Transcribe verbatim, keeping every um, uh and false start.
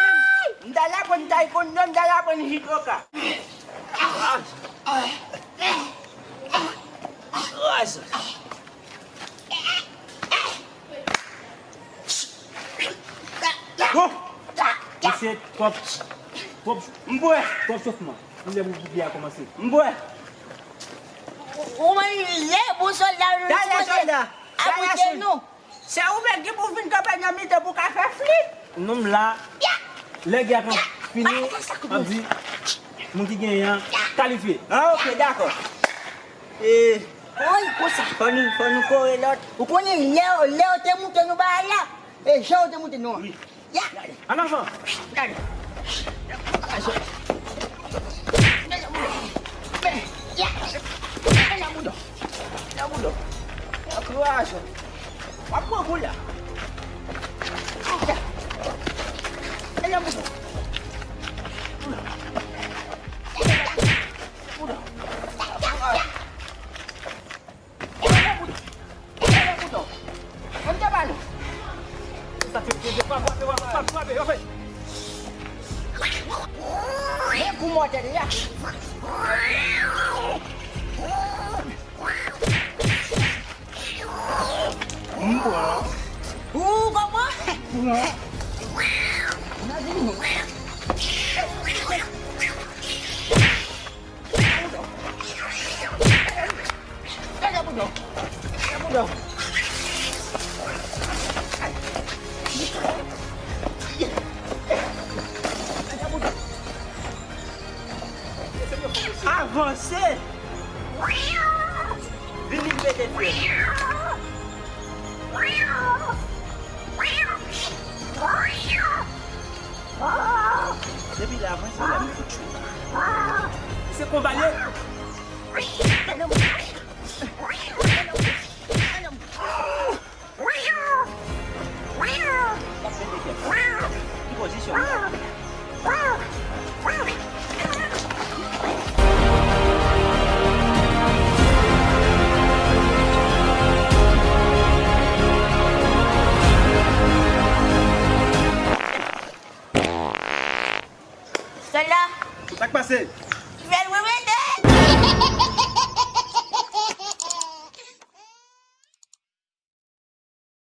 menm. M t al aprann taekwondo, m t al aprann judoka. Bon, misye twòp, twòp, m bwè, twòp sofman. M lè pou bougi a kòmanse. M bwè. Ou, ou menm lè bon sòlda, nou sipoze abrite nou. Se ou menm ki pou vin kanpe nan mitan pou ka fè flit. Non, m la. Lè gè a fini, m ap di moun ki genyen an kalifye. Ah, ok, dakò. E, oy, konsa. Fò nou, fò nou kore lòt. Ou konnen lè, lè yo te moute nou bagay la, e jan yo te moute nou an. Wi. Ya! An avan! Gade! Ya! Gade la bouda! La bouda! Ankourajan! W ap pran kou la! Ya! Gade la bouda! Bouda! Ankourajan! Men kou mòtèl la. M pran. Ou konprann? M pran. Gade bouda. Gade bouda. Avanse! Vini m pete fye m. Depi la, mwen se lè m fout chou. Se konba l ye. L ap pete kèk. Ki pozisyon l la? Sòlda! Sa k pase? Fè l mwen mete